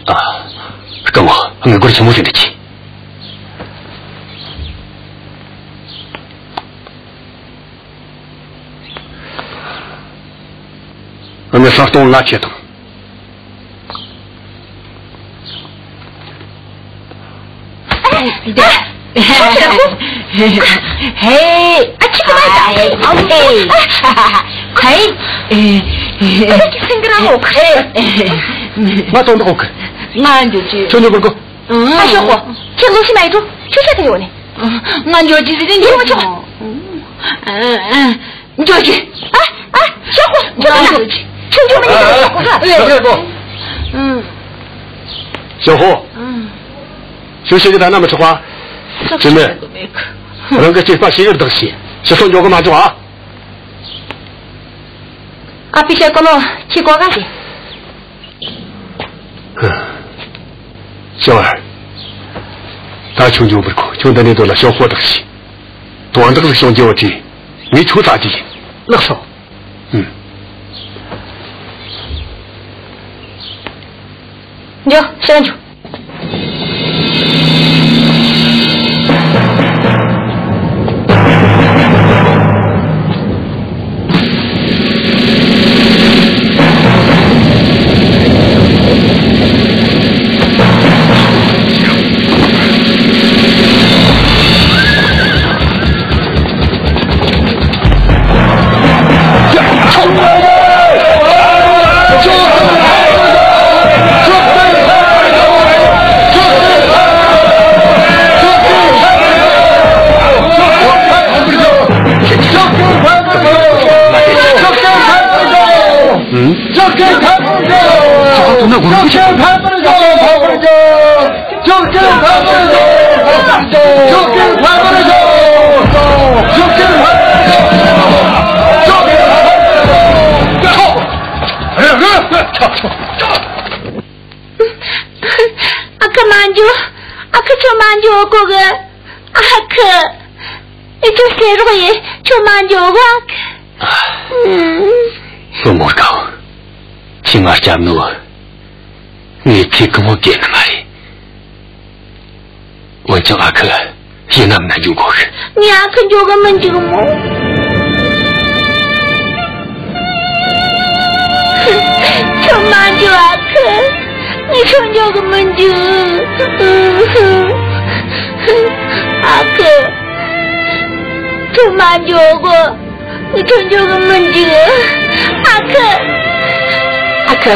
ཨ། སྐུ་ངོ། ངའི་སྒོར་ཆི་མོ་ཟིག་འདུག་གི། ངས་ས་སྟོང་ལྔ་ཁྱེར་དང་། ཧེ། ཨ་ཅི་གོ་མ་ད། ཨ། ཧེ། ཧེ། ཨ་ཅི་སེང་གེ་ར་འོ་ཁ། ང་དོན་དག་འོ་ཁ། ང་འདི་ཅི། ཁྱོད་ཉོ་གོ་གོ། ཨ། ཞོག་གོ། ཁྱེད་ལོ་ཤི་མ་ཡིན་འགྲོ། ཁྱོད་ཤ་ཐུབ་ཡོད་ནི། ང་འགྱོ་རྒྱུ་ཟིག་འགྱོ་མི་ཆོག་འགྱོ་རྒྱུ། ཨ། ཨ། ཞོག་གོ། ཁྱོད་ལ་ཁྱོད་འགྱོ་མི་ཉན། ཞོག་གོ་ག། ཨེ། ཞོག་གོ། ཞོག་གོ། ཞོག་ཤེས་གི་ད་ན་མི་ཆོག་པ། ཅི་མེད། རང་གི་སྐྱེས་པ་ཤེས་གི་བདག་ཤེས། ཕྱི་སོང་འགྱོ་གི་མ་འགྱོ་ཨ། ཨ་ཕའི་ཞལ་ཀོ་ལོ་ཁྱི་ཀོ་ག་ཟེ། ཞའོ་ཨར། ད་ཁྱོད་འགྱོ་བར་གོ། ཁྱོད་འདི་ནས་སྡོད་ལ་ཞའོ་ཧོ་བདག་ཤེས། དོན་དག་ཟིག་བྱུང་རྒྱུ་བ་དེ་ངས་ཁྱོད་ལྟ་རྒྱུ་ཡིན། ལགས་སོ། ཨུམ། འགྱོ། ཕྱིར་འགྱོ། ཨུམ། ཕྱོགས་ཀྱི་ཕམ་པར་ཤོག་ཕམ་པར་ཤོག་ཕམ་པར་ཤོག་ཕྱོགས་ཀྱི་ཕམ་པར་ཤོག་ཕམ་པར་ཤོག་ཕྱོགས་ཀྱི་ཕམ་པར་ཤོག་ཕྱོགས་ཀྱི་ཕམ་པར་ཤོག་ཕྱོགས་ཀྱི་ཕམ་པར་ཤོག་ཨ་ཁུ་མ་འགྱོ། ཨ་ཁུ་ཁྱོད་མ་འགྱོ་གོ་གི། ཨ་ཁུ། ཨེ་ཁྱོད་ཟེར་རོགས་ཡེ། ཁྱོད་མ་འགྱོ་གོ་ཨ་ཁུ། བུ་མོ་དགའ་བོ། ཁྱོས་ང་བསྐྱབས་ནོ། ངས་ཚེ་གང་བོ་བརྗེད་ནི་མ་རེད། འོན་ཀྱང་ཨ་ཁུ། ཡིན་ནམ་ན་འགྱོ་དགོས་གི། ངས་ཨ་ཁུ་འགྱོ་གི་མི་འཇུག་མོ། ཁྱོད་མ་འགྱོ་ཨ་ཁུ། ངས་ཁྱོད་འགྱོ་གི་མི་འཇུག་ཨ་ཁུ། ཁྱོད་མ་འགྱོ་གོ། ངས་ཁྱོད་འགྱོ་གི་མི་འཇུག་ཨ་ཁུ། ཨ་ཁུ།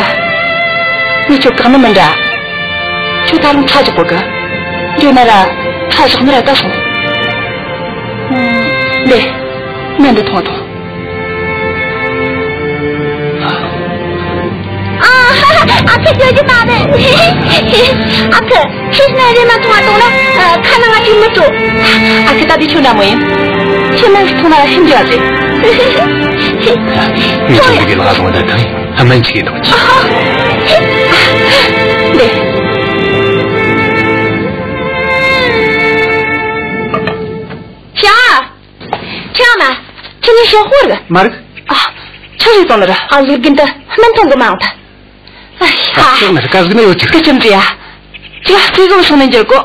ངས་ཁྱོད་བཀག་ནི་མིན་འདྲ། ཁྱོད་ད་རུང་ཁྲ་ཞོག་གོ་གི། འདྲེ་ན་ར་ཁྲ་ཞོག་ནི་ར་ད་སོང་། འདི། ནས་འདི་ཐོངས་ཐོངས། ཨ། ཨ་ཁུ་ཁྱོད་ཀྱི་མ་རེད། ཨ་ཁུ། ཁྱེད་ནས་རེ་མ་ཐོངས་ཐོངས་ན། ཁ་ནང་ང་ཅིག་མི་ཐོངས། ཨ་ཁུ་ད་འདི་ཁྱོད་འདྲ་མོ་ཡིན། ཁྱེད་མ་ཞིག་ཐོངས་ན་ལ་ཤིན་རྒྱུ་ཨ་ཟེ། ངས་ཁྱོད་ཀྱི་ལག་བཟུང་བ་དང་ཧ་མན་ཆི་གི་འདུག་ཅི། ཨ་ཧ། ཧེ། ཨ། ལེ། ཤ། ཁྱེད་མ། ཁྱེད་ནི་ཤོག་ཧོར་གི། མ་རིག་ཨ། ཆི་ཟིག་བཏང་ནི་ར། ཨ། ལུག་རྒན་དུ་སྨན་ཐུང་གི་མང་ཐལ། ཨ་ཧ། ཨ་ཤོག་ནི་དཀའ་ཟིག་ནི་ཡོད་ཅིག་སྐུ་ཅམ་རེད་ཡ། ཅིག་ཨ་ཙི་བཟུང་སོང་ནས་འགྱུར་གོ།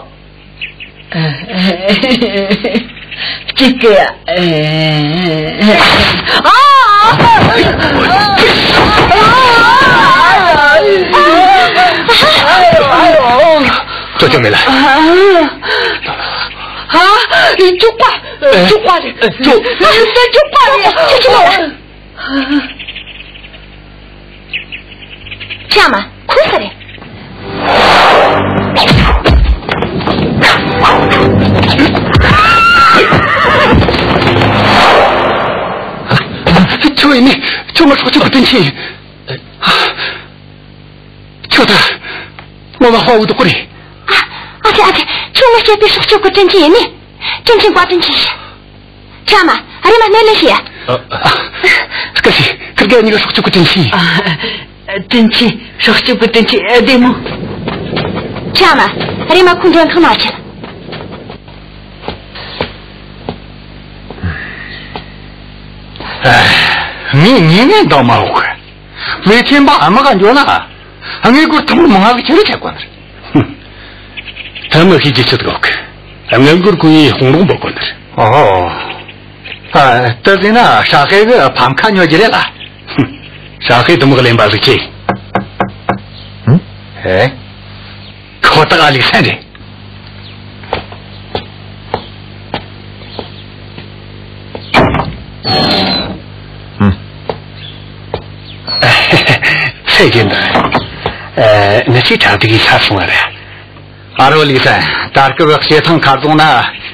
ཅིག་གི། ཨ། ཅོ་ཅོ་མེད་ལ། ཨ། ཅོག་པ། ཅོག་པ་རེད། ཅོག་ཅོག་པ་རེད། ཅོག་ཅོག་པ་རེད། ཅི་མ། ཁུ་ས་རེད། ཁྱོད་ཡིན་ནི། ཁྱོད་ང་སྲོག་སྐྱོབ་པ་དྲིན་ཆེན་ཡིན། ཁྱོད་ད་ངོ་མ་དཔའ་བོ་དུ་ཁོ་རེད། ཨ། ཨ་ཙི། ཨ་ཙི། ཁྱོད་ང་སྐྱོབ་པའི་སྲོག་སྐྱོབ་པ་དྲིན་ཆེན་ཡིན་ནི། དྲིན་ཆེན་བཀའ་དྲིན་ཆེ། ཆ་མ། རེ་མ་སྨན་ལེན་ཤེས། ཨ། ཨ། སྐུ་ཞབས། ཁིར་གེ་གཉིས་ཀ་སྲོག་སྐྱོབ་ཀྱི་དྲིན་ཆེན། ཨ། དྲིན་ཆེན། སྲོག་སྐྱོབ་ཀྱི་དྲིན་ཆེན། ཨ། བདེ་མོ། ཆ་མ། རེ་མ་ཁོང་མགྲོན་ཁང་ནང་ཁྱེར། ཨ། ངས་ངེས་ངེས་འདང་མ་འོག་གི། ལི་ཐེན་པ་དམག་ག་འགྱོ་ན། དངུལ་སྒོར་ཐུང་མང་ང་གི་ཆི་རེ་ཆག་གོ་ནི་རེད། ཧུམ། ཐ་མ་ཤེས་ཀྱི་ཆི་ཟིག་ཡོད་གི། དངུལ་སྒོར་ཁོ་ཡི་ཧོང་རོང་འབོད་གོ་ནི་རེད། ཨོ། ཨ། དེ་ཟེར་ན་ཧྲ་ཧེ་གི་ཕམ་ཁ་ཉོ་རྒྱུ་རེད་ལ། ཧུམ། ཧྲ་ཧེ་དུ་མག་ལེན་པ་ཟིག་ཆེ། ཧུམ། ཨེ། ཁོ་ཐག་ཨ་ལིག་སན་རེད། ཧུམ། ཚེ་རྒྱལ་འདི། ཨ། ངི་ཆོའི་གྲ་སྒྲིག་གི་ཚར་སོང་བ་རེད། ཨ་རོ་ལིག་སན། ད་སྐབས་བྱེ་ཐང་མཁར་རྫོང་ན་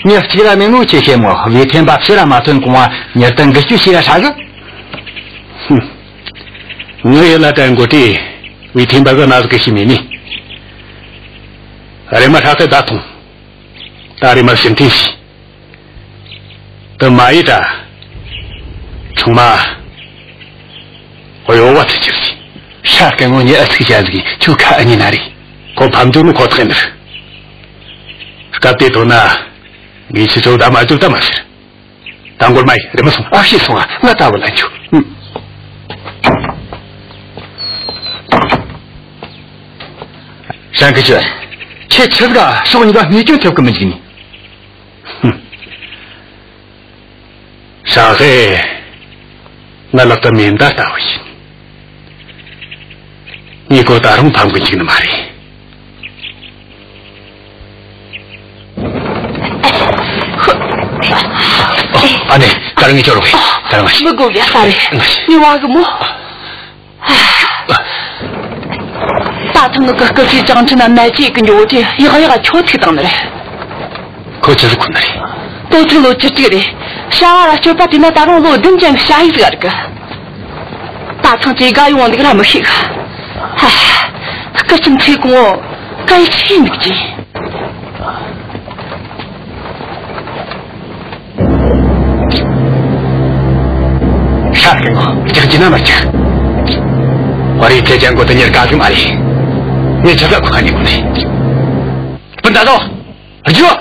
མྱི་གཅིག་ར་མེད་ནོ་ཁྱོས་ཤེས་མོ། ཝེ་ཐེན་པ་ཕྱིར་ར་མ་ཐོན་གོང་བ་མྱུར་དུ་འགུལ་སྐྱོད་བྱས་ར་ཧྲ་གི། ཧུམ། ངའི་ཡུལ་ལ་དྲན་གོ་དུས་ཝེ་ཐེན་པ་གིས་ན་ཟིག་གི་ཤེས་མེད་ནི། རེ་མ་ཧྲ་ཧེ་བརྡ་ཐོངས། ད་རེ་མ་ཕྱིར་འཐེན་བྱོས། དེ་མ་ཡིན་ད། ཚང་མ་གཡོ་བ་ཐུག་ཅིག་རེད། ཧྲ་སྐལ་ངོ་ཉིད་ཨ་ཚིག་བྱ་ཟིག་ཁྱོད་ཁ་ཨ་ཉན་ན་རེད། ཁོ་ཕམ་འགྲོ་ནི་ཁོ་ཐག་ཡིན་ནི་རེད། སྐབས་དེ་ཐོན་ན་ངས་ཁྱེད་ཚོ་ད་མ་སྡུག་ད་མ་ཟེར། ད་འགོར་མ་ཡིན། རེམ་མ་སོང་། ཨ་ཕྱི་སོང་ང་། ང་ད་བུད་ལ་འགྱོ། ཧྲན་ཀི་ཅོན། ཁྱེད་ཆི་ཟིག་ག་ཕྱོགས་གཉིས་ཀ་རྨས་སྐྱོན་ཐེབས་གི་མི་འཇུག་ནི། ཧུམ། ཧྲ་ཧེ། ང་ལག་གི་མེ་མདའ་ལྟ་བུ་ཡིན། ངས་ཁོ་ད་རུང་ཕམ་གི་འཇུག་ནི་མ་རེད། ཨ་ནེ། ད་རུང་ངས་སྐྱོར་རོགས་ཡིན། ད་རུང་ང་། མི་དགོས་པའི་ས་རེད། ངས་བ་གི་མོ། ད་ཐེངས་ངི་གི་སྐུ་ཞབས་ཅང་ཁྲིན་ན་ནད་ཀྱིས་གི་འགྱོ་དེ་ཡག་ཡག་ཁྱོ་ཐུག་བཏང་ནི་རེད། ཁོ་ཆི་ཟིག་ཁུར་ནི་རེད། དོ་ཚིགས་ལོ་བཅུ་གཅིག་རེད། བྱ་བ་ར་སྤྱོད་པ་དེ་ན་ད་རུང་ལོ་བདུན་ཅན་གི་ཞ་ཡིས་ཟིག་རེད་གི། ད་ཐེངས་ཅི་ག་ཡོང་འདུག་ར་མི་ཤེས་གི། ཧ། སྐུ་ཅམ་ཚེ་གང་བོ་ག་ཡི་ཆི་འདུག་ཅི། ཧྲ་སྐལ་ངོ་། ཅིག་ཅི་ན་མ་ཅིག། བ་རི་ཚེ་ཅན་གོ་དེ་ཉེར་ག་ཟིག་མ་རེད། ངས་ཆ་ས་ཁོ་ཁ་ཉེ་གོ་ནས། སྤུན་ཟླ་དང་། རྒྱུ།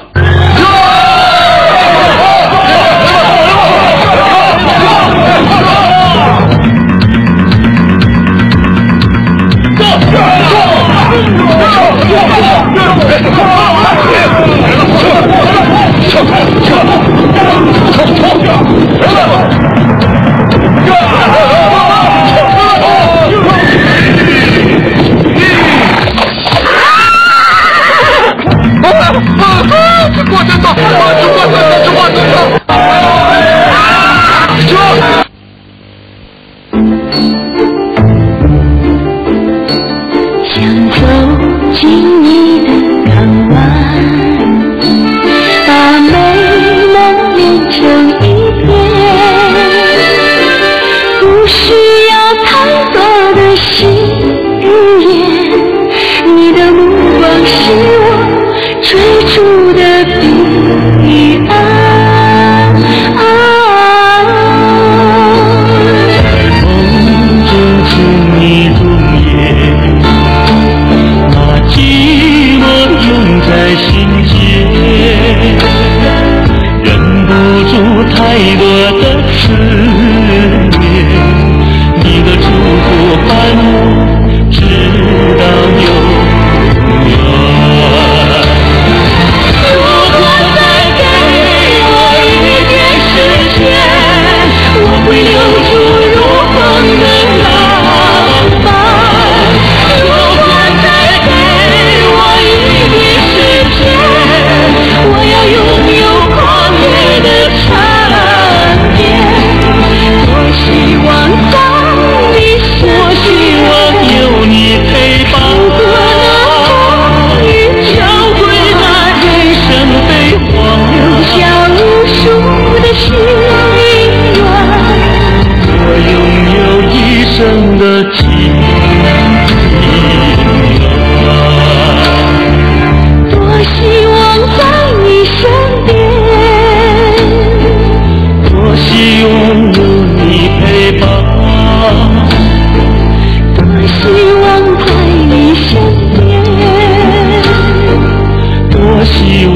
太多的思念，你的祝福伴我直到永远。如果再给我一点时间，我会留住如风的浪漫。如果再给我一点时间，我要拥有狂野的长夜。多希望在你身边，多希望有你陪伴。如果能够遇见，交会那人生悲欢，留下无数的心愿。我拥有一生的 多希望在你身边，多希望有你陪伴，多希望在你身边，多希望